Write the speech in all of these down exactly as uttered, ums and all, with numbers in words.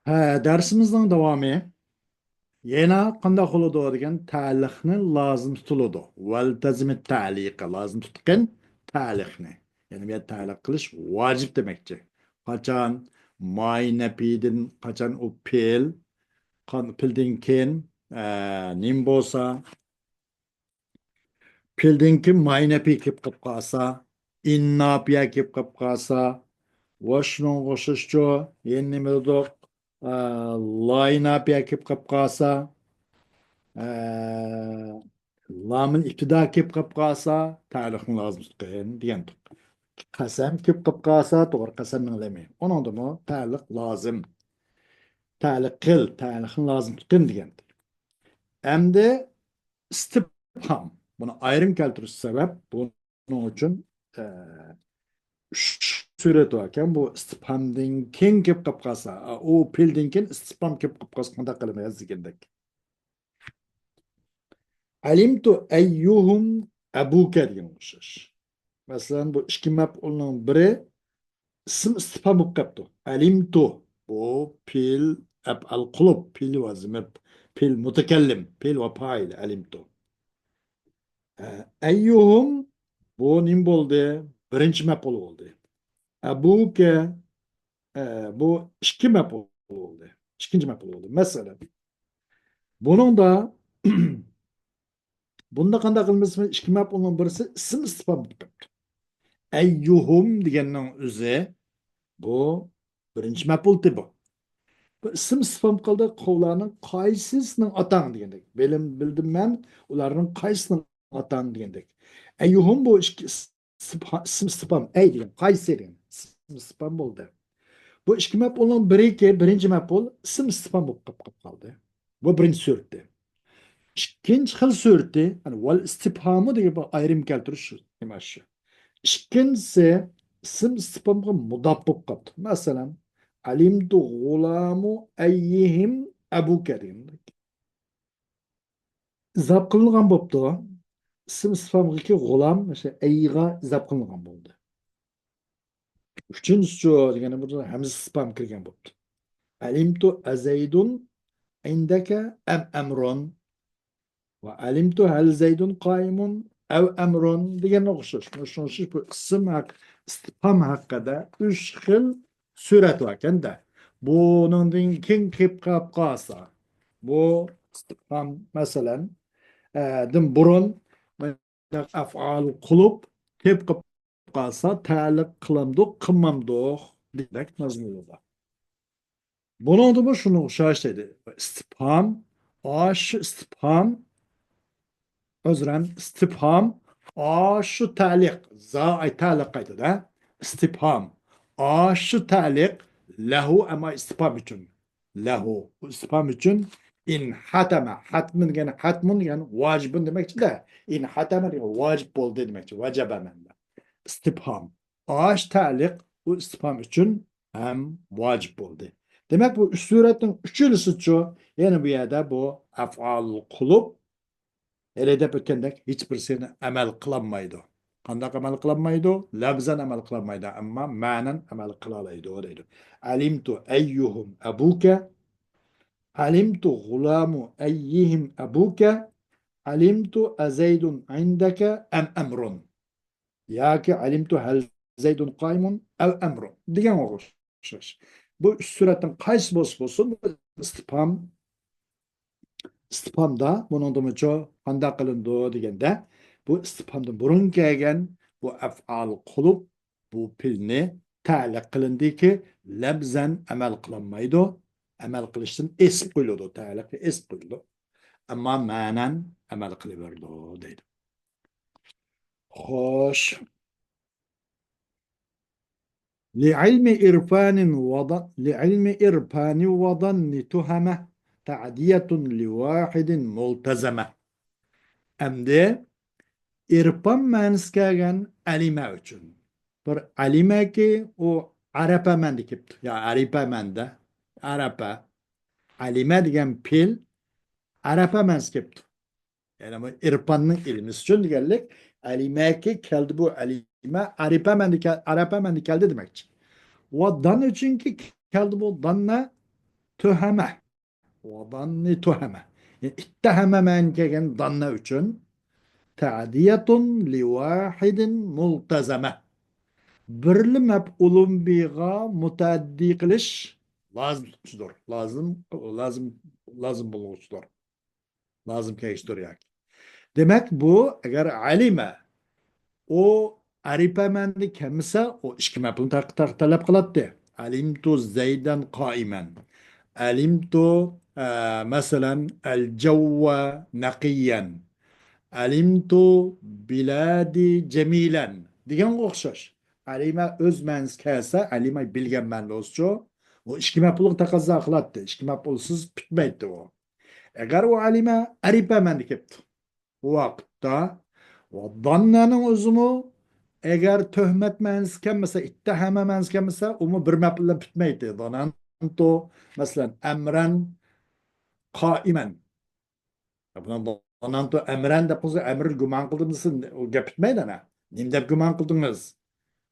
ھە، دەرسىمىزنىڭ داۋامى. يەنە قانداق بولىدۇ دېگەن، تەلىقنى لازىم تۇتۇلىدۇ. ۋەلتەزىمىت تەلىقە، لازىم تۇتقىن تەلىقنى. يەنى بۇ يەردە تەلىق قىلىش ۋاجىپ دېمەكچى. قاچان ماي نەپىدىن، قاچان ئۇ پېئىل، قان-، پېئىلدىن كېيىن، ئە، نېمە بولسا، پېئىلدىن كېيىن ماي نەپى كېلىپ قېلىپ قالسا، ئىن ناپىيە كېلىپ قېلىپ قالسا، ۋە شۇنىڭغا ئوخشاشچۇ، يەنە نېمە دېدۇق؟ ئە، لاي ناپىيە كېلىپ قېلىپ قالسا، ئە، لامىل ئىپتىدا كېلىپ قېلىپ قالسا، تەلىقنى لازىم تۇتقىن دېگەنتۇق. قەسەم كېلىپ قېلىپ قالسا، توغرا قەسەمنىڭ لامى. ئۇنىڭدىمۇ تەلىق لازىم. تەلىق قىل، تەلىقنى لازىم تۇتقىن دېگەنتۇق. ئەمدى ئىستىپھام. بۇنى ئايرىم كەلتۈرۈش سەۋەب، بۇنىڭ ئۈچۈن، ئە، ئۈچ سۈرەت باركەن. بۇ ئىستىپھامدىن كېيىن كېلىپ قېلىپ قالسا، ئۇ پېئىلدىن كېيىن ئىستىپھام كېلىپ قېلىپ قالسا قانداق قىلىمىز دېگەندەك. ئەلىمتۇ ئەييۇھۇم ئەبۇكە دېگەنگە ئوخشاش. مەسىلەن، بۇ ئىككى مەپئۇلنىڭ بىرى ئىسىم ئىستىپھام بولۇپ قاپتۇ. ئەلىمتۇ. بۇ پېئىل ئەپئال قۇلۇپ، پېئىل ۋەزىمىپ، پېئىل مۇتەكەللىم، پېئىل ۋە پائىل ئەلىمتۇ. ئە، ئەييۇھۇم بۇ نېمە بولدى؟ بىرىنچى مەپئۇل بولدى. ئەبۇكە، ئە، بۇ ئىككى مەپئۇل بولدى. ئىككىنچى مەپئۇل بولدى. مەسىلەن، بۇنىڭدا بۇندا قانداق قىلىمىز؟ ئىككى مەپئۇلنىڭ بىرسى ئىسىم ئىستىپھام بولۇپ قاپتۇ. ئەييۇھۇم دېگەننىڭ ئۆزى بۇ بىرىنچى مەپئۇلتى بۇ. بۇ ئىسىم ئىستىپھام قىلدى، ئۇلارنىڭ قايسىسىنىڭ ئاتاڭ دېگەندەك. بىلىم، بىلدىم مەن، ئۇلارنىڭ قايسىسىنىڭ ئاتاڭ دېگەندەك. ئەييۇھۇم بۇ ئىككى ئىستىپھا-، ئىسىم ئىستىپھام، ئەي دېگەن، قايسى دېگەن ئىسىم ئىستىپھام بولدى. بۇ ئىككى مەپئۇلنىڭ بىرىكى، بىرىنچى مەپئۇل ئىسىم ئىستىپھام بولۇپ قاپ-، قاپ قالدى. بۇ بىرىنچى سۈرىتى. ئىككىنچى خىل سۈرىتى، يەنى ۋەل ئىستىپھامۇ دېگەن بۇ ئايرىم كەلتۈرۈش نېمە شۇ. ئىككىنچىسى ئىسىم ئىستىپھامغا مۇداپ بولۇپ قاپتۇ. مەسىلەن، ئەلىمتۇ غۇلامۇ ئەييىھىم ئەبۇكە دېگەندەك. ئىزاپ قىلىنغان بوپتۇ. ئىسىم ئىستىپھامغىكى غۇلام، مەسىلەن، ئەيغا ئىزاپ قىلىنغان بولدى. ئۈچىنچىسىچۇ دېگەندە، بۇ ھەمزە ئىستىپھام كىرگەن بوپتۇ. ئەلىمتۇ ئەزەيدۇن ئىندەكە ئەم ئەمرۇن. ۋە ئەلىمتۇ ھەل زەيدۇن قائىمۇن ئەۋ ئەمرۇن دېگەنگە ئوخشاش. شۇنىڭ ئۈچۈن بۇ ئىسىم ھەق-، ئىستىپھام ھەققىدە ئۈچ خىل سۈرەت باركەن-دە. بۇنىڭدىن كېيىن كېلىپ قاپ قالسا، بۇ ئىستىپھام، مەسىلەن، ئە، دىن بۇرۇن ئەفئال قۇلۇپ كېلىپ قالسا، تەلىق قىلامدۇق، قىلمامدۇق دېگەندەك مەزمۇنى بار. بۇنىڭدىمۇ شۇنىڭغا ئوخشاش دېدى. ئىستىپھام، ئاشۇ ئىستىپھام، ئۆزرەن، ئىستىپھام، ئاشۇ تەلىق، زا ئاي تەلىق قايتىدۇ. ئىستىپھام، ئاشۇ تەلىق، لەھۇ، ئەمما ئىستىپھام ئۈچۈن. لەھۇ، ئىستىپھام ئۈچۈن. ئىن ھەتەمە، ھەتمۇن دېگەن، ھەتمۇن دېگەن ۋاجىبۇن دېمەكچىدە. ئىن ھەتەمە دېگەن ۋاجىپ بولدى دېمەكچى، ۋەجەبە مەنىدە. ئىستىپھام. ئاش تەلىق، ئۇ ئىستىپھام ئۈچۈن ھەم ۋاجىپ بولدى. دېمەك، بۇ ئۈچ سۈرەتنىڭ ئۈچىلىسىچۇ، يەنە بۇ يەردە بۇ ئەفئال قۇلۇپ، ھېلى دەپ ئۆتكەندەك، ھېچ بىرسىنى ئەمەل قىلالمايدۇ. قانداق ئەمەل قىلالمايدۇ؟ لەپزەن ئەمەل قىلالمايدۇ، ئەمما مەنەن ئەمەل قىلالايدۇ، دەيدۇ. ئەلىمتۇ ئەييۇھۇم ئەبۇكە، ئەلىمتۇ غۇلامۇ ئەييىھىم ئەبۇكە، ئەلىمتۇ ئەزەيدۇن ئىندەكە ئەم ئەمرۇن. ياكى ئەلىمتۇ ھەل زەيدۇن قائىمۇن ئەۋ ئەمرۇن دېگەنگە ئوخشاش. بۇ ئۈچ سۈرەتنىڭ قايسى بولسا بولسۇن، بۇ ئىستىپھام، ئىستىپھامدا بۇنىڭدىمۇچۇ قانداق قىلىنىدۇ دېگەندە، بۇ ئىستىپھامدىن بۇرۇن كەلگەن بۇ ئەفئال قۇلۇپ بۇ پېئىلنى تەلىق قىلىندىكى، لەپزەن ئەمەل قىلالمايدۇ، ئەمەل قىلىشتىن ئېسىپ قويۇلىدۇ، تەلىقى ئېسىپ قويۇلىدۇ. ئەمما مەنەن ئەمەل قىلىۋېرىدۇ دەيدۇ. خوش. لعلم عرفان وظن، لعلم عرفان وظن تهمة تعدية لواحد ملتزمة. ئەمدى ئىرپان مەنىسى كەلگەن ئەلىمە ئۈچۈن. بىر ئەلىمەكى، ئۇ ئەرەپە مەندە كېپتۇ. يا ئەرىپە مەندە. ئەرەپە. ئەلىمە دېگەن پېئىل ئەرەپە مەنىسى كېپتۇ. يەنى بۇ ئىرپاننىڭ ئىلمىسى ئۈچۈن دېگەنلىك، ئەلىمەكى كەلدى بۇ ئەلىمە، ئەرىپە مەندە كەل-، ئەرەپە مەندە كەلدى دېمەكچى. ۋە دان ئۈچۈنكى كەلدى بۇ داننا، تهمة. وظن تهمة. يەنى اتهم مەنىسىگە كەلگەن ظن ئۈچۈن تەدىيەتۇن لىۋاھىدىن مۇلتەزەمە. بىرلا مەپئۇلۇن بىغا مۇتەئەددى قىلىش لازىملىقچىدۇر. لازىم، لازىم، لازىم بولغۇچىدۇر. لازىم كەلگۈچىدۇر ياكى. دېمەك، بۇ ئەگەر ئەلىمە، ئۇ ئەرىپە مەنىدە كەلمىسە، ئۇ ئىككى مەپئۇلنى تەق-، تەق-، تەلەپ قىلاتتى. علمت زيدا قائما. علمت، ئە، مەسىلەن، الجو نقيا. علمت بلادي جميلا دېگەنگە ئوخشاش. ئەلىمە ئۆز مەنىسى كەلسە، ئەلىمە بىلگەن مەنىدە بولسىچۇ، ئۇ ئىككى مەپئۇلغا تەقەززا قىلاتتى. ئىككى مەپئۇلسىز پۈتمەيتتى ئۇ. ئەگەر ئۇ ئەلىمە ئەرىپە مەنىدە كەپتۇ، ئۇ ۋاقىتتا ۋە ظاننەنىڭ ئۆزىمۇ ئەگەر تۆھمەت مەنىسى كەلمىسە، ئىتتەھەمە مەنىسى كەلمىسە، ئۇمۇ بىر مەپئۇل بىلەن پۈتمەيتتى. ظانانتۇ، مەسىلەن، ئەمرەن قائىمەن. بۇنى ظانانتۇ ئەمرەن دەپ قويسا، ئەمرىنى گۇمان قىلدىم دېسە، ئۇ گەپ پۈتمەيدۇ ئەنە. نېمە دەپ گۇمان قىلدىڭىز؟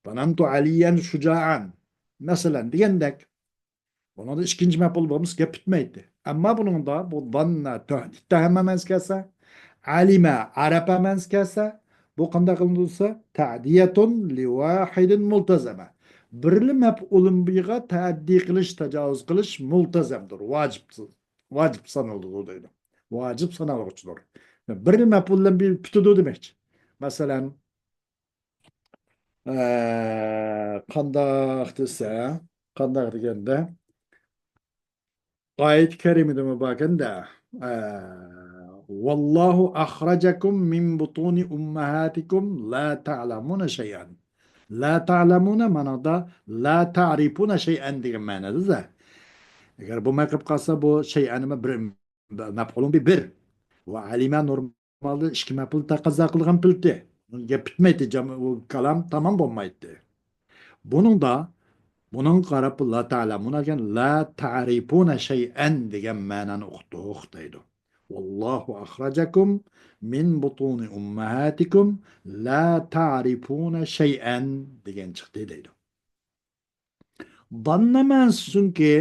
ظانانتۇ ئەلىيەن شۇجائەن. مەسىلەن، دېگەندەك. بۇنىڭدا ئىككىنچى مەپئۇل بولمىسا، گەپ پۈتمەيتتى. ئەمما بۇنىڭدا بۇ ظاننا، تۆ-، ئىتتەھەمە مەنىسى كەلسە، ئەلىمە، ئەرەپە مەنىسى كەلسە، بۇ قانداق قىلىنىدۇ دېسە، تەدىيەتۇن لىۋاھىدىن مۇلتەزەمە. بىرلا مەپئۇلۇن بىغا تەئەددى قىلىش، تاجاۋۇز قىلىش مۇلتەزەمدۇر، ۋاجىپ، ۋاجىپ سانىلىدۇ دەيدۇ. ۋاجىپ سانالغۇچىدۇر. بىرلا مەپئۇل بىلەن بىر پۈتىدۇ دېمەكچى. مەسىلەن، ئە، قانداق دېسە، قانداق دېگەندە، ئايەت كەرىمىدىمۇ باركەندە، ئە، والله أخرجكم من بطون أمهاتكم لا تعلمون شيئا. لا تعلمون مانادا لا تعرفون شيئا دېگەن مەنىدە. ئەگەر بولماي قېلىپ قالسا، بۇ شەيئەنمۇ بىر، مەپئۇلۇن بى بىر. ۋە ئەلىمە نورمال نورمالدا ئىككى مەپئۇل تەقەززا قىلغان پېتى. گەپ پۈتمەيتتى، جام-، ئۇ كالام تامام بولمايتتى. بۇنىڭدا، بۇنىڭغا قاراپ لا تەلەمۇنە دېگەن لا تەرىپۇنە شەيئەن دېگەن مەنانى ئۇقتۇق دەيدۇ. والله أخرجكم من بطون أمهاتكم لا تعرفون شيئا دېگەن چىقتى دەيدۇ. داننا مەنىسى چۈنكى،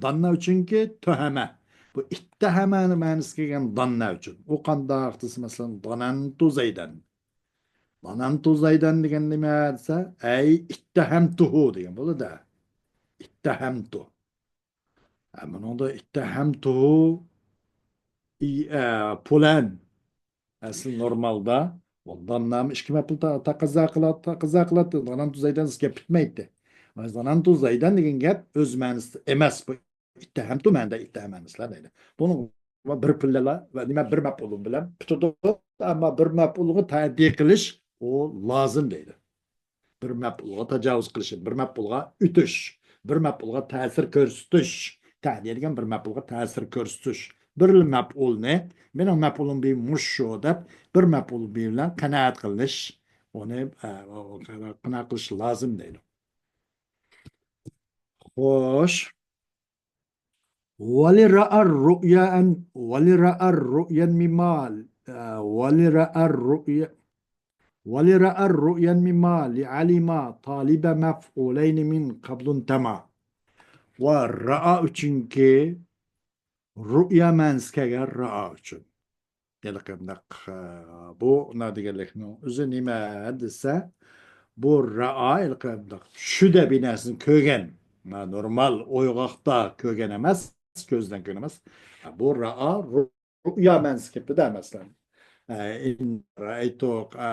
داننا ئۈچۈنكى تۆھەمە. بۇ ئىتتەھەمەنى مەنىسى كەلگەن داننا ئۈچۈن. ئۇ قانداق دېسە، مەسىلەن، دانەنتۇ زەيدەن. دانەنتۇ زەيدەن دېگەن نېمە دېسە، ئەي ئىتتەھەمتۇھۇ دېگەن بولىدۇ. ئىتتەھەمتۇ. ھە، بۇنىڭدا ئىتتەھەمتۇھۇ، ئى-، ئە، پۇلەن. ئەسلى نورمالدا داننامۇ ئىككى مەپئۇل تا-، تەقەززا قىلاتتى، تەقەززا قىلاتتى. دانانتۇ زەيدەن دېسە گەپ پۈتمەيتتى. مانا دانانتۇ زەيدەن دېگەن گەپ ئۆز مەنىسىدە ئەمەس. بۇ ئىتتەھەمتۇ مەنىدە ئىتتەھەم ئەمەسلەر دەيدۇ. بۇنىڭ بىر پۈللەلا ۋە نېمە بىر مەپئۇلۇن بىلەن پۈتىدۇ. ئەمما بىر مەپئۇلغا تەئەددى قىلىش ئۇ لازىم دەيدۇ. بىر مەپئۇلغا تاجاۋۇز قىلىش، بىر مەپئۇلغا ئۆتۈش، بىر مەپئۇلغا تەسىر كۆرسىتىش. تەدىيە دېگەن بىر مەپئۇلغا تەسىر كۆرسىتىش. بىر مەپئۇلنى، مېنىڭ مەپئۇلۇم بى مۇشۇ دەپ، بىر مەپئۇل بى بىلەن قانائەت قىلىش، ئۇنى، ئە، قانائەت قىلىش لازىم دەيدۇ. خوش. ولرأى الرؤيا أن، ولرأى الرؤيا مما، ئە، ولرأى الرؤيا، ولرأى الرؤيا مما لعلم طالب مفعولين من قبل انتما. ۋە رائا ئۈچۈنكى رۇئيا مەنىسى كەلگەن رائا ئۈچۈن. ھېلىقى مۇنداق، ئە، بۇ، نە دېگەنلىكنىڭ ئۆزى نېمە دېسە، بۇ رائا ھېلىقى مۇنداق چۈشىدە بىر نەرسىنى كۆرگەن. نورمال ئويغاقتا كۆرگەن ئەمەس، كۆزدىن كۆرگەن ئەمەس. بۇ رائا رۇ-، رۇئيا مەنىسى كېلىپتۇ-دە، مەسىلەن. ئە، إن رأيت، ئە،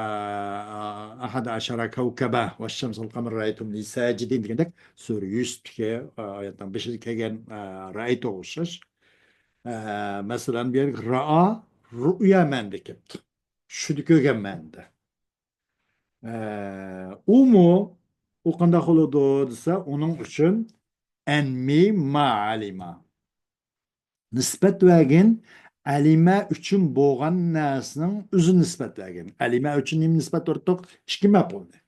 أحد عشر كوكبا والشمس والقمر رأيتهم لي ساجدين دېگەندەك، سۈرە يۈسۈپتىكى، ئە، ئايەتنىڭ بېشىدا كەلگەن، ئە، رأيتغا ئوخشاش. ئە، مەسىلەن، بۇ يەردىكى رائا رۇئيا مەنىدە كېلىپتۇ. چۈشىدە كۆرگەن مەنىدە. ئە، ئۇمۇ، ئۇ قانداق بولىدۇ دېسە، ئۇنىڭ ئۈچۈن ئەنمى ما ئەلىما. نىسبەت بەرگىن، ئەلىمە ئۈچۈن بولغان نەرسىنىڭ ئۆزىنى نىسبەت بەرگىن. ئەلىمە ئۈچۈن نېمە نىسبەت بەردۇق؟ ئىككى مەپئۇلنى.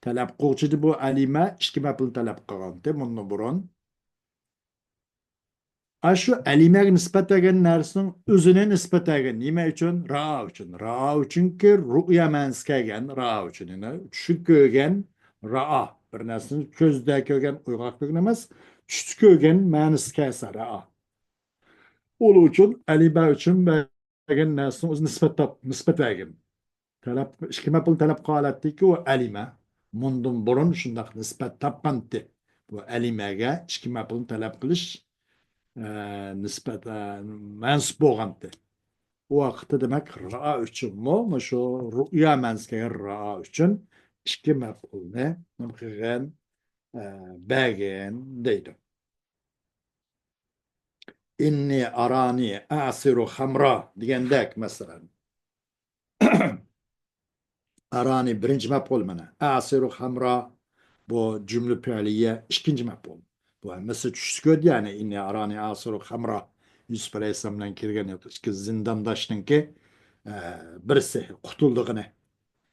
تەلەپ قىلغۇچىدا بۇ ئەلىمە ئىككى مەپئۇلنى تەلەپ قىلغانتى مۇندىن بۇرۇن. ئاشۇ ئەلىمەگە نىسبەت بەرگەن نەرسىنىڭ ئۆزىنى نىسبەت بەرگەن. نېمە ئۈچۈن؟ رائا ئۈچۈن. رائا ئۈچۈنكى رۇئيا مەنىسى كەلگەن رائا ئۈچۈن. يەنى چۈشىدە كۆرگەن رائا. بىر نەرسىنى كۆزدە كۆرگەن، ئويغاق كۆرگەن ئەمەس. چۈشتە كۆرگەن مەنىسى كەلسە، رەئا. ئۇلار ئۈچۈن، ئەلىمە ئۈچۈن بەرگەن نەرسىنىڭ ئۆزى نىسبەت تاپ-، نىسبەت بەرگەن. تەلەپ، ئىككى مەپئۇل تەلەپ قىلىۋالاتتىكى ئۇ ئەلىمە. مۇندىن بۇرۇن شۇنداق نىسبەت تاپقانتى. بۇ ئەلىمەگە ئىككى مەپئۇل تەلەپ قىلىش، ئە، نىسبەت، ئە، مەنسۇپ بولغانتى. ئۇ ۋاقىتتا دېمەك، رائا ئۈچۈنمۇ، مۇشۇ رۇئيا مەنىسىگە رائا ئۈچۈن ئىككى مەپئۇلنى نېمە قىلغان، ئە، بەرگەن دەيدۇ. ئىننى ئارانى ئەسىرۇ خەمرا دېگەندەك، مەسىلەن. ئارانى بىرىنچى مەپئۇل مانا. ئەسىرۇ خەمرا، بۇ جۈملە پېئىلىيە ئىككىنچى مەپئۇل. بۇ ھەممىسى چۈشتە كۆردى، يەنى ئىننى ئارانى ئەسىرۇ خەمرا. يۈسۈپ ئەلەيھىسسالام بىلەن كىرگەن ئىككى زىندانداشنىڭكى، ئە، بىرسى قۇتۇلىدىغىنى.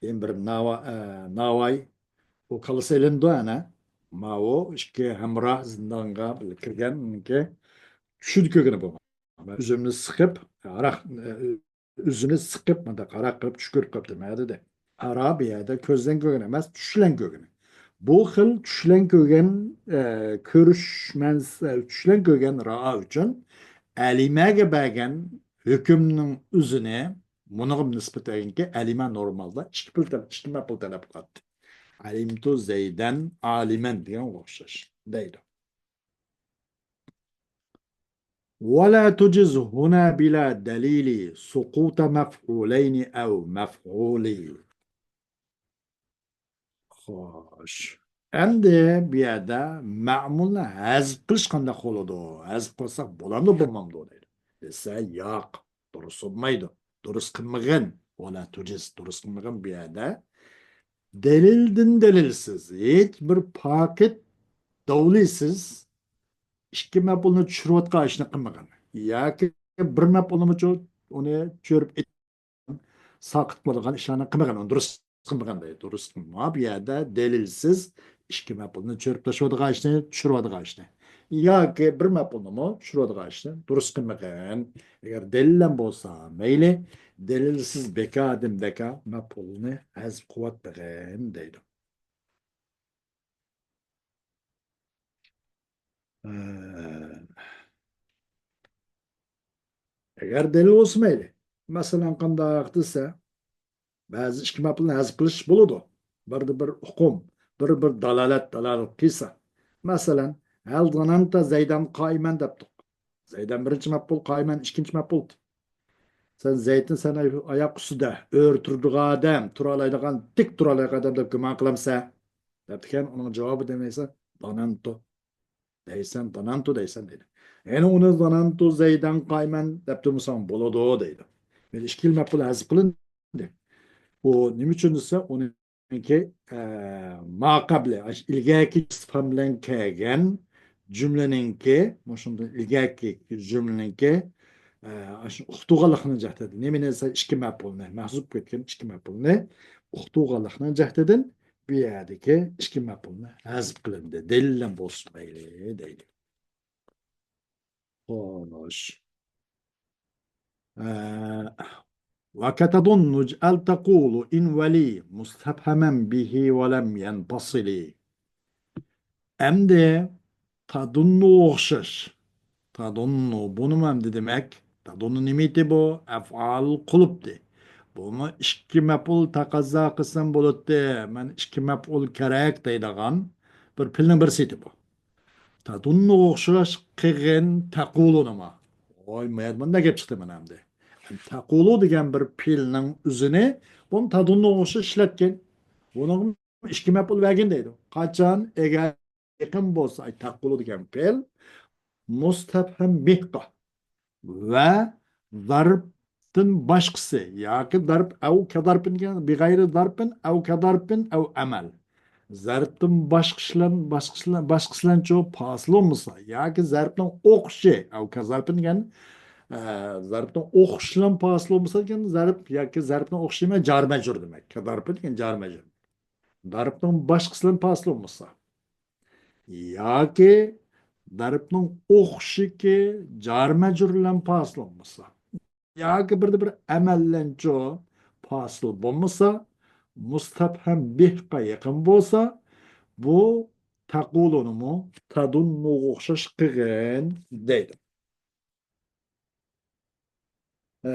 كېيىن بىر ناۋا-، ئە، ناۋاي، ئۇ كاللىسى ئېلىنىدۇ ئەنە. ماۋۇ ئىككى ھەمراھ زىندانغا بىللە كىرگەنكى چۈشىدە كۆرگىنى بولغان. ئۈزۈمنى سىقىپ، ھاراق، ئە، ئۈزۈمنى سىقىپ، مۇنداق ھاراق قىلىپ چۈش كۆرۈپ قاپتىمەن دېدى. ئارا بۇ يەردە كۆزدىن كۆرگەن ئەمەس، چۈشلەن كۆرگەن. بۇ خىل چۈشلەن كۆرگەن، ئە، كۆرۈش مەنس-، ئە، چۈشلەن كۆرگەن رائا ئۈچۈن ئەلىمەگە بەرگەن ھۆكۈمنىڭ ئۆزىنى مۇنىڭغا نىسبەت بەرگەنكى، ئەلىمە نورمالدا ئىككى پىل تەل-، ئىككى مەپئۇل تەلەپ قىلاتتى. ئەلىمتۇ زەيدەن ئالىمەن دېگەنگە ئوخشاش دەيدۇ. ولا تجز هنا بلا دليل سقوط مفعولين أو مفعول. خوش. ئەمدى بۇ يەردە مەمۇلنى ھەزپ قىلىش قانداق بولىدۇ؟ ھەزپ قىلساق بولامدۇ، بولمامدۇ دەيدۇ. دېسە، ياق، دۇرۇس بولمايدۇ. دۇرۇس قىلمىغىن. ولا تجز، دۇرۇس قىلمىغىن بۇ يەردە. دەلىلدىن دەلىلسىز، ھېچ بىر پاكىت دەلىلسىز ئىككى مەپئۇلنى چۈشۈرۈۋاتقان ئىشنى قىلمىغىن. ياكى بىر مەپئۇلنىمۇ چۈ-، ئۇنى چۈشۈرۈپ ساقىت بولىدىغان ئىشلارنى قىلمىغىن، ئۇنى دۇرۇس قىلمىغىن دەيدۇ. دۇرۇس قىلما. بۇ يەردە دەلىلسىز ئىككى مەپئۇلنى چۈشۈرۈپ تاشلىۋاتىدىغان ئىشنى، چۈشۈرۈۋاتىدىغان ئىشنى ياكى بىر مەپئۇلنىمۇ چۈشۈرۈۋاتىدىغان ئىشنى دۇرۇس قىلمىغىن. ئەگەر دەلىل بىلەن بولسا مەيلى، دەلىلسىز بىكاردىن بىكار مەپئۇلنى ھەزپ قىلىۋاتمىغىن دەيدۇ. ئەگەر دەلىل بولسا مەيلى. مەسىلەن، قانداق دېسە، بەزى ئىككى مەپئۇلنى ھەزپ قىلىش بولىدۇ. بىردە بىر ئۇقۇم، بىر بىر دالالەت، دالالەت قىلسا. مەسىلەن، ھەل زانانتا زەيدەن قائىمەن دەپتۇق. زەيدەن بىرىنچى مەپئۇل، قائىمەن ئىككىنچى مەپئۇل. سەن زەيدنى سەن ئاياق ئۈستىدە ئۆرە تۇرىدىغان ئادەم، تۇرالايدىغان، تىك تۇرالايدىغان ئادەم دەپ گۇمان قىلامسەن؟ دەپتىكەن، ئۇنىڭ جاۋابى دېمەيسەن، دانانتۇ دەيسەن، دانانتۇ دەيسەن دەيدۇ. يەنى ئۇنى زانانتۇ زەيدەن قائىمەن دەپ تۇرمىساڭ بولىدۇ دەيدۇ. مەيلى، ئىككىلا مەپئۇل ھەزپ قىلىندى. ئۇ نېمە ئۈچۈن دېسە، ئۇنىڭكى، ئە، ما قەبلى، ئاشۇ ئىلگەركى ئىستىفھام بىلەن كەلگەن جۈملىنىڭكى، مۇشۇندىن ئىلگەركى جۈملىنىڭكى، ئە، ئاشۇ ئۇقتۇرغانلىقنىڭ جەھىتىدىن، نېمىنى دېسە، ئىككى مەپئۇلنى، مەھزۇپ كەتكەن ئىككى مەپئۇلنى ئۇقتۇرغانلىقنىڭ جەھىتىدىن بۇ يەردىكى ئىككى مەپئۇلنى ھەزپ قىلىندى. دەلىل بىلەن بولسۇن مەيلى دەيدۇ. خوش. ئە، ۋە كەتەزۇننۇ ئەل تەقۇلۇ ئىن ۋەلى مۇستەفھەمەن بىھى ۋە لەم يەنپەسىلى. ئەمدى تەزۇننۇغا ئوخشاش. تەزۇننۇ، بۇنىمۇ ئەمدى دېمەك، تەزۇننۇ نېمە ئىدى بۇ؟ ئەفئال قۇلۇپتى. بۇمۇ ئىككى مەپئۇل تەقەززا قىلسام بولاتتى، مەن ئىككى مەپئۇل كېرەك دەيدىغان بىر پېئىلنىڭ بىرسى ئىدى بۇ. تەزۇننۇغا ئوخشاش قىلغىن تەقۇلۇنىمۇ. ۋاي، مۇنداق گەپ چىقتى مانا ئەمدى. تەقۇلۇ دېگەن بىر پېئىلنىڭ ئۆزىنى بۇنى تەزۇننۇغا ئوخشاش ئىشلەتكەن. بۇنىڭ ئىككى مەپئۇل بەرگىن دەيدۇ. قاچان؟ ئەگەر يېقىن بولسا، ئاي، تەقۇلۇ دېگەن پېئىل مۇستەفھەم بىھقا ۋە زەرپتىن باشقىسى ياكى زەرپ ئەۋ كەزەرپىن دېگەن، بىغەيرى زەرپىن ئەۋ كەزەرپىن ئەۋ ئەمەل. زەرپتىن باشقىسى بىلەن، باشقىسى بىلەن، باشقىسى بىلەن چۇ پاسىل بولمىسا ياكى زەرپنىڭ ئوخشىشى ئەۋ كەزەرپىن دېگەن، ئە، زەرپنىڭ ئوخشىشى بىلەن پاسىل بولمىسا دېگەن زەرپ ياكى زەرپنىڭ ئوخشىشى دېمەك، جار مەجرۇر دېمەك. كەزەرپىن دېگەن جار مەجرۇر. زەرپنىڭ باشقىسى بىلەن پاسىل بولمىسا ياكى زەرپنىڭ ئوخشىشى جار مەجرۇر بىلەن پاسىل بولمىسا ياكى بىردە بىر ئەمەل بىلەنچۇ پاسىل بولمىسا، مۇستەپھەم بىھقا يېقىن بولسا، بۇ تەقۇلۇنىمۇ تەدۇننۇغا ئوخشاش قىلغىن دەيدۇ. ئە،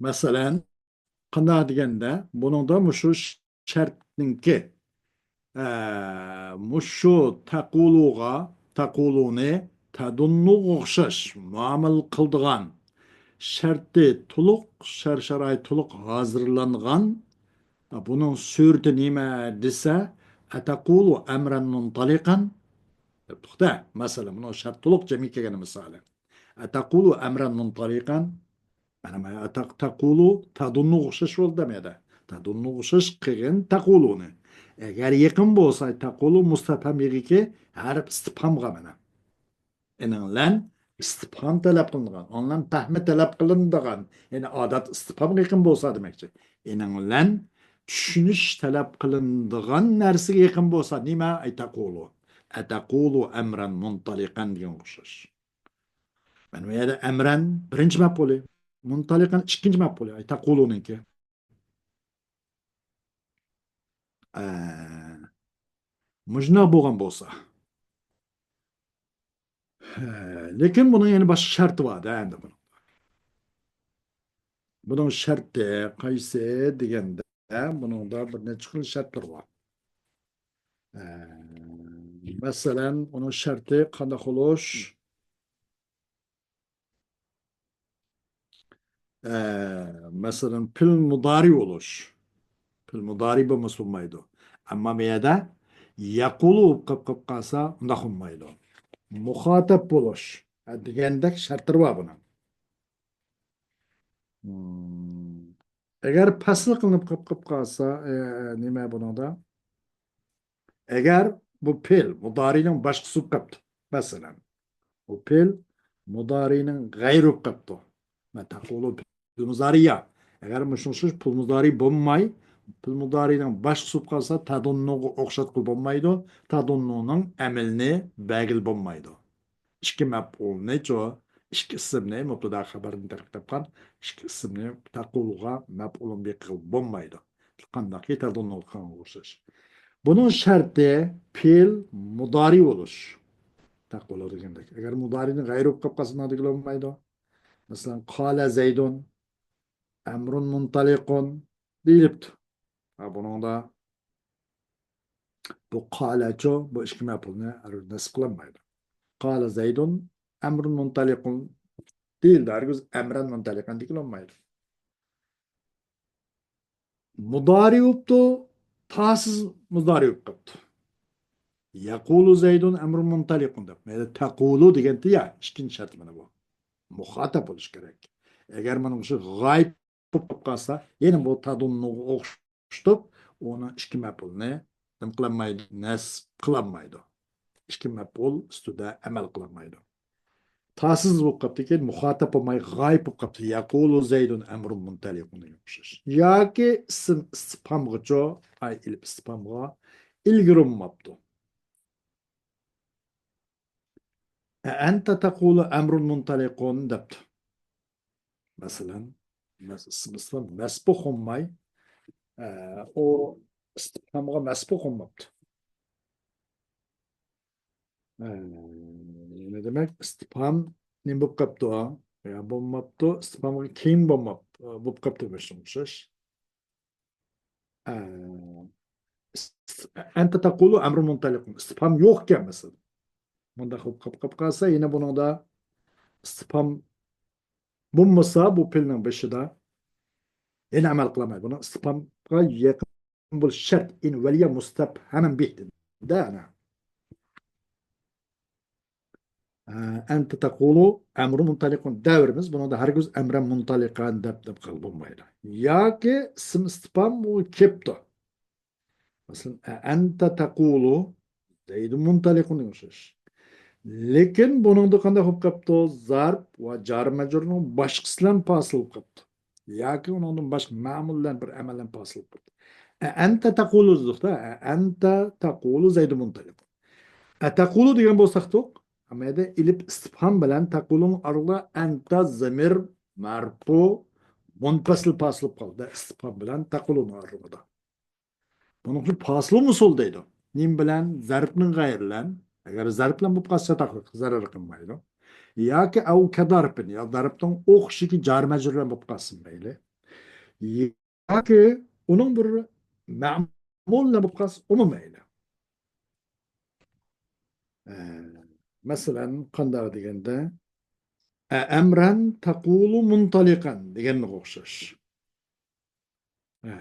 مەسىلەن، قانداق دېگەندە، بۇنىڭدا مۇشۇ شەرتنىڭكى، ئە، مۇشۇ تەقۇلۇغا، تەقۇلۇنى تەدۇننۇغا ئوخشاش مۇئامىلە قىلىدىغان شەرتى تولۇق، شەرت-شارائىتى تولۇق ھازىرلانغان، بۇنىڭ سۈرىتى نېمە دېسە، ئەتەقۇلۇ ئەمرەن مۇنتالىقەن دەپتۇق-دە. مەسىلەن، بۇنىڭ شەرت تولۇق جەمئىي كەلگەن مىسالى. ئەتەقۇلۇ ئەمرەن مۇنتالىقەن. مانا، مانا، ئەتەق-، تەقۇلۇ تەدۇننۇغا ئوخشاش بولدى دەم يەدە. تەدۇننۇغا ئوخشاش قىلغىن تەقۇلۇنى. ئەگەر يېقىن بولسا، تەقۇلۇ مۇستەپھەم يېغىكى ھەرپ ئىستىپھامغا مانا. ئېنىڭلەن ئىستىپھام تەلەپ قىلىنىدىغان، ئاڭلان پەھمى تەلەپ قىلىنىدىغان، يەنى ئادەت ئىستىپھامغا يېقىن بولسا دېمەكچى. ئېنىڭلەن چۈشىنىش تەلەپ قىلىنىدىغان نەرسىگە يېقىن بولسا، نېمە؟ ئەي تەقۇلۇ. ئەتەقۇلۇ ئەمرەن مۇنتالىقەن دېگەنگە ئوخشاش. مەن بۇ يەردە ئەمرەن بىرىنچى مەپئۇلى، مۇنتالىقەن ئىككىنچى مەپئۇلى، ئەي تەقۇلۇنىڭكى. ئە، مۇشۇنداق بولغان بولسا. ھە، لېكىن بۇنىڭ يەنە باشقا شەرتى بار-دە، ئەمدى بۇنىڭ. بۇنىڭ شەرتى قايسى دېگەندە، بۇنىڭدا بىر نەچچە خىل شەرتلەر بار. ھە، مەسىلەن، ئۇنىڭ شەرتى قانداق بولۇش؟ ئە، مەسىلەن، پېئىل مۇدارى بولۇش. پېئىل مۇدارى بولمىسا بولمايدۇ. ئەمما بۇ يەردە يەقۇلۇ بولۇپ قاپ، قاپ قالسا، ئۇنداق بولمايدۇ. مۇخاتەب بولۇش، ئە، دېگەندەك شەرتلىرى بار بۇنىڭ. مم. ئەگەر پەسىل قىلىنىپ قاپ، قاپ قالسا، ئە، نېمە بۇنىڭدا؟ ئەگەر بۇ پېئىل مۇدارىنىڭ باشقىسى بولۇپ قاپتۇ، مەسىلەن، بۇ پېئىل مۇدارىنىڭ غەيرى بولۇپ قاپتۇ. مەن تەقۇلۇ پېئىل مۇزارىيا. ئەگەر مۇشۇنىڭ ئوخشاش پېئىل مۇزارى بولماي، پېئىل مۇدارىنىڭ باشقىسى بولۇپ قالسا، تەدۇننۇغا ئوخشاتقىلى بولمايدۇ. تەدۇننۇنىڭ ئەمىلىنى بەرگىلى بولمايدۇ. ئىككى مەپئۇلنىچۇ، ئىككى ئىسىمنى، مۇبتادا خەبەرنى تەركىب تاپقان ئىككى ئىسىمنى تەقۇلۇغا مەپئۇلۇن بى قىلغىلى بولمايدۇ. قانداقكى تەدۇننۇغا ئوخشاش. بۇنىڭ شەرتى پېئىل مۇدارى بولۇش. تەقۇلۇ دېگەندەك. ئەگەر مۇدارىنىڭ غەيرى بولۇپ قالسا، نېمە دېگىلى بولمايدۇ؟ مەسىلەن، قالە زەيدۇن ئەمرۇن مۇنتالىقۇن دېيىلىپتۇ. ھە، بۇنىڭدا بۇ قالەچۇ، بۇ ئىككى مەپئۇلنى ھەرگىز نەسب قىلالمايدۇ. قالە زەيدۇن ئەمرۇن مۇنتالىقۇن دېيىلدى. ھەرگىز ئەمرەن مۇنتالىقەن دېگىلى بولمايدۇ. مۇدارى بوپتۇ، تاسىز مۇدارى بوپ قاپتۇ. يەقۇلۇ زەيدۇن ئەمرۇن مۇنتالىقۇن دەپ. مەيلى تەقۇلۇ دېگەنتى يا، ئىككىنچى شەرت مانا بۇ. مۇخاتەپ بولۇش كېرەك. ئەگەر مانا مۇشۇ غايىب بولۇپ قالسا، يەنە بۇ تەدۇننۇغا ئوخشىتىپ، ئۇنىڭ ئىككى مەپئۇلنى نېمە قىلالمايدۇ؟ نەسب قىلالمايدۇ. ئىككى مەپئۇل ئۈستىدە ئەمەل قىلالمايدۇ. تاسىز بولۇپ قاپتىكەن، مۇخاتەپ بولماي غايىب بولۇپ قاپتۇ. يەقۇلۇ زەيدۇن ئەمرۇن مۇنتەلىقۇن دېگەنگە ئوخشاش. ياكى ئىسىم ئىستىپھامغىچۇ، ئاي ئېلىپ ئىستىپھامغا ئىلگىرى بولماپتۇ. ئەنتە تەقۇلۇ ئەمرۇن مۇنتەلىقۇن دەپتۇ. مەسىلەن، مەس-، ئىسىم ئىستىپھام مەسبۇق بولماي، ئە، ئۇ ئىستىپھامغا مەسبۇق بولماپتۇ. ئە، نېمە دېمەك؟ ئىستىپھام نېمە بولۇپ قاپتۇ؟ يا بولماپتۇ، ئىستىپھامغا كېيىن بولماپ-، بولۇپ قاپتۇ، مۇشۇنىڭغا ئوخشاش. ئە، ئىست-، ئەنتە تەقۇلۇ ئەمرۇن مۇنتەلىقۇن. ئىستىپھام يوق ئىكەن، مەسىلەن. مۇنداق بولۇپ قاپ-، قاپ قالسا، يەنە بۇنىڭدا ئىستىپھام بولمىسا، بۇ پېئىلنىڭ بېشىدا يەنە ئەمەل قىلالمايدۇ. بۇنىڭ ئىستىپھامغا يېقىن بولۇش شەرت. ئىن ۋەلىيە مۇستەپھەمەن بىھ دېدى-دە، ئەنە. ئە، ئەنتە تەقۇلۇ ئەمرۇن مۇنتەلىقۇن دەۋېرىمىز. بۇنىڭدا ھەرگىز ئەمرەن مۇنتەلىقەن دەپ، دەپ قىلغىلى بولمايدۇ. ياكى ئىسىم ئىستىپھام بۇ كېپتۇ. مەسىلەن، ئەنتە تەقۇلۇ زەيدۇن مۇنتەلىقۇن دېگەن ئوخشاش. لېكىن بۇنىڭدا قانداق بولۇپ قاپتۇ؟ زەرپ ۋە جار مەجرۇرنىڭ باشقىسى بىلەن پاسىل بولۇپ قاپتۇ. ياكى ئۇنىڭدىن باشقا مەمۇل بىلەن بىر ئەمەل بىلەن پاسىل بولۇپ قاپتۇ. ئە، ئەنتە تەقۇلۇ دېدۇق-دە، ئە، ئەنتە تەقۇلۇ زەيدۇن مۇنتەلىقۇن. ئەتەقۇلۇ دېگەن بولساقتۇق، ئەمەلىيەتتە ئېلىپ ئىستىپھام بىلەن تەقۇلۇنىڭ ئارىلىقىدا ئەنتە زەمىر مەرپۇ مۇنپەسىل پاسىل بولۇپ قالدى. ئىستىپھام بىلەن تەقۇلۇنىڭ ئارىلىقىدا. بۇنىڭ ئۈچۈن پاسىل مۇسۇل دەيدۇ. نېمە بىلەن؟ زەربنىڭ غەيرى بىلەن. ئەگەر زەرب بىلەن بولۇپ قالسا، چاتاقلىق زەرەر قىلمايدۇ. ياكى ئەۋ كەدارپىن، يا دارپنىڭ ئوخشىشىدىكى جار مەجرۇر بىلەن بولۇپ قالسا مەيلى. ياكى ئۇنىڭ بىر مەمۇل بىلەن بولۇپ قالسا، ئۇمۇ مەيلى. ئە، مەسىلەن، قانداق دېگەندە، ئە، ئەمرەن تەقۇلۇ مۇنتالىقەن دېگەنگە ئوخشاش. ئە،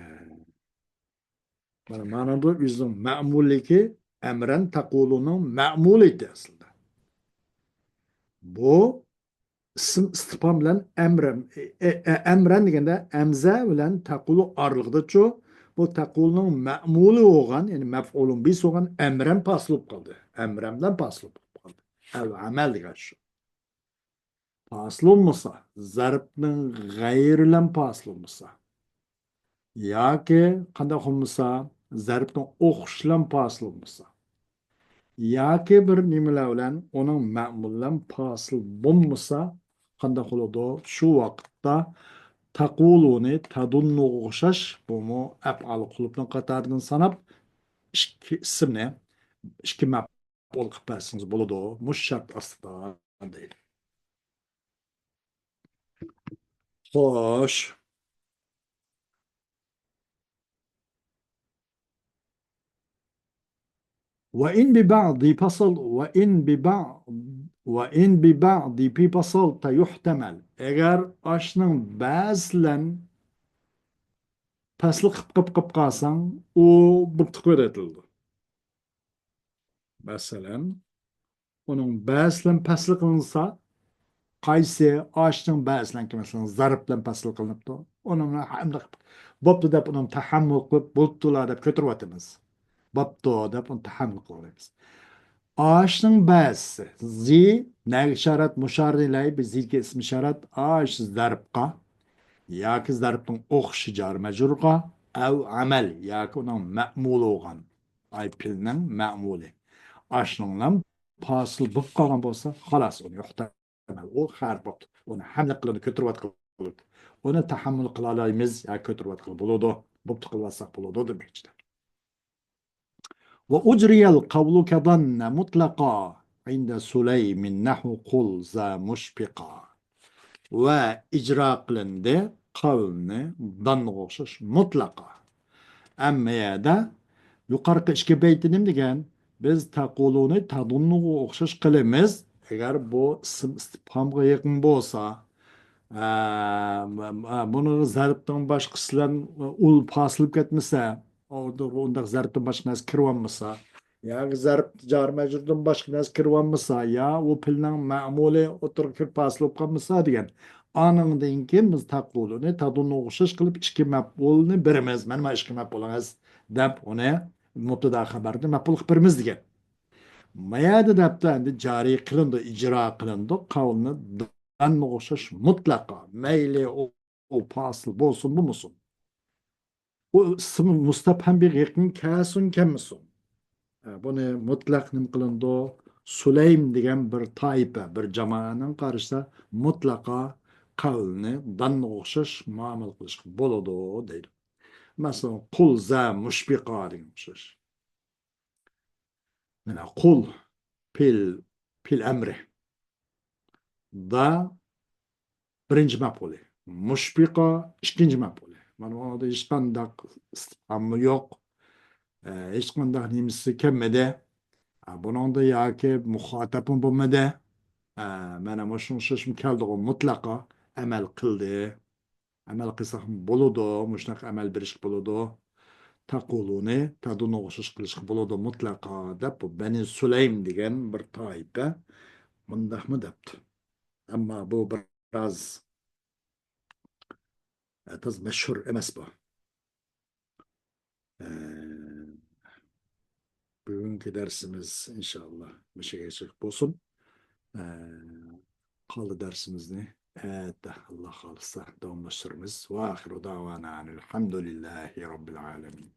مانا مانىدا ئۆزىنىڭ مەمۇللىكى ئەمرەن تەقۇلۇنىڭ مەمۇلىيىتى ئەسلىدە. بۇ ئىسىم ئىستىپھام بىلەن ئەمرەن، ئە، ئە، ئەمرەن دېگەندە ئەمزە بىلەن تەقۇلۇ ئارىلىقىدىچۇ، بۇ تەقۇلۇنىڭ مەمۇلى بولغان، يەنى مەفئۇلۇن بىسى بولغان ئەمرەن پاسىل بولۇپ قالدى. ئەمرەن بىلەن پاسىل بولۇپ قالدى. ئەل ئەمەل دېگەن شۇ. پاسىل بولمىسا، زەربنىڭ غەيرى بىلەن پاسىل بولمىسا، ياكى قانداق بولمىسا، زەربنىڭ ئوخشىشى بىلەن پاسىل بولمىسا، ياكى بىر نېمىلەر بىلەن ئۇنىڭ مەمۇلى بىلەن پاسىل بولمىسا، قانداق بولىدۇ؟ شۇ ۋاقىتتا تەقۇلۇنى تەدۇننۇغا ئوخشاش، بۇمۇ ئەپئال قۇلۇبنىڭ قاتارىدىن ساناپ، ئىككى ئىسىمنى، ئىككى مەپئۇل قىلىپ بەرسىڭىز بولىدۇ. مۇشۇ شەرت ئاستىدا دەيدۇ. خوش. وإن ببعض فصل، وإن ببعض، وإن ببعض في فصلت يحتمل. ئەگەر ئاشنىڭ بەزىلەن پەسلى قىپ قىپ قىپ قالساڭ، ئۇ بۇپتۇ قىلىۋېتىلىدۇ. مەسىلەن، ئۇنىڭ بەزىلەن پەسلى قىلىنسا، قايسى ئاشنىڭ بەزىلەنكى، مەسىلەن، زەرب بىلەن پەسلى قىلىنىپتۇ. ئۇنىڭ ھەمدە بوپتۇ دەپ، ئۇنىڭ تەھەممۇل قىلىپ، بولۇپتۇلا دەپ كۆتۈرۈۋاتىمىز. بوپتۇ دەپ ئۇنى تەھەممۇل قىلىۋاتىمىز. ئاشنىڭ بەزىسى، زى، نەگە ئىشارەت؟ مۇشارىن ئىلەيھى، بىز زىگە ئىسمى ئىشارەت، ئاش زەربقا ياكى زەربنىڭ ئوخشىشى جار مەجرۇرغا، ئەۋ ئەمەل ياكى ئۇنىڭ مەمۇلى بولغان، ئاي پېئىلنىڭ مەمۇلى. ئاشنىڭلام پاسىل بولۇپ قالغان بولسا، خالاس، ئۇنى يوقىتىمىز. ئۇ خەۋەر بوپتۇ. ئۇنى ھەملە قىلىدۇ، كۆتۈرۈۋاتقىلى. ئۇنى تەھەممۇل قىلالايمىز يا كۆتۈرۈۋاتقىلى بولىدۇ. بوپتۇ قىلىۋاتساق بولىدۇ دېمەكچىدە. وأجري القول كظن مطلقا عند سليم نحو قل ذا مشفقا. ۋە ئىجرا قىلىندى قەۋلنى داننىغا ئوخشاش مۇتلەقا. ئەمما يەردە يۇقارقى ئىككى بەيتنى نېمە دېگەن؟ بىز تەقۇلۇنى تەدۇننۇغا ئوخشاش قىلىمىز، ئەگەر بۇ ئىسىم ئىستىپھامغا يېقىن بولسا. ئە، بۇنى زەربنىڭ باشقىسى بىلەن ئۇل پاسىلىپ كەتمىسە، ئۇنداق زەربتىن باشقا نەرسە كىرىۋالمىسا، ياكى زەرب جار مەجرۇردىن باشقا نەرسە كىرىۋالمىسا، يا ئۇ پېئىلنىڭ مەمۇلى ئوتتۇرىغا كىرىپ پاسىل بولۇپ قالمىسا دېگەن. ئانىڭدىن كېيىن بىز تەقۇلۇنى تەدۇننۇغا ئوخشاش قىلىپ ئىككى مەپئۇلنى بېرىمىز. مانا، مانا ئىككى مەپئۇلىڭىز دەپ ئۇنى مۇبتەدا خەۋەردىن مەپئۇل قىلىپ بېرىمىز دېگەن. ما يەردە دەپتۇ، ئەمدى جارى قىلىندى، ئىجرا قىلىندى، قەۋلنى داننىغا ئوخشاش مۇتلەقا. مەيلى ئۇ ئۇ پاسىل بولسۇن، بولمىسۇن. ئۇ ئىسىم مۇستەپھەمگە يېقىن كەلسۇن، كەلمىسۇن. ئە، بۇنى مۇتلەق نېمە قىلىنىدۇ؟ سۇلەيم دېگەن بىر تائىپە، بىر جامائەنىڭ قارىشىدا مۇتلەقا قەۋلنى داننىغا ئوخشاش مۇئامىلە قىلىشقا بولىدۇ دەيدۇ. مەسىلەن، قۇل زا مۇشپىقا دېگەن ئوخشاش. مانا قۇل، پېئىل، پېئىل ئەمرى. دا بىرىنچى مەپئۇلى. مۇشپىقا ئىككىنچى مەپئۇلى. مانا بۇنىڭدا ھېچقانداق ئىستىپھاممۇ يوق. ئە، ھېچقانداق نېمىسى كەلمىدى. ئە، بۇنىڭدا ياكى مۇخاتەپمۇ بولمىدى. ئە، مانا مۇشۇنىڭغا ئوخشاشمۇ كەلدىغۇ مۇتلەقا ئەمەل قىلدى. ئەمەل قىلساقمۇ بولىدۇ، مۇشۇنداق ئەمەل بېرىشكە بولىدۇ. تەقۇلۇنى تەدۇننىغا ئوخشاش قىلىشقا بولىدۇ مۇتلەقا دەپ، بۇ بەنى سۇلەيم دېگەن بىر تائىپە مۇنداقمۇ دەپتۇ. ئەمما بۇ بىراز، ئە، تازا مەشھۇر ئەمەس بۇ. ئە، بۈگۈنكى دەرسىمىز ئىنشائاللا مۇشۇ يەرگىچە بولسۇن. ئە، قالدى دەرسىمىزنى ئەتە، ئاللا خالىسا، داۋاملاشتۇرىمىز. وآخر دعوانا أن الحمد لله رب العالمين.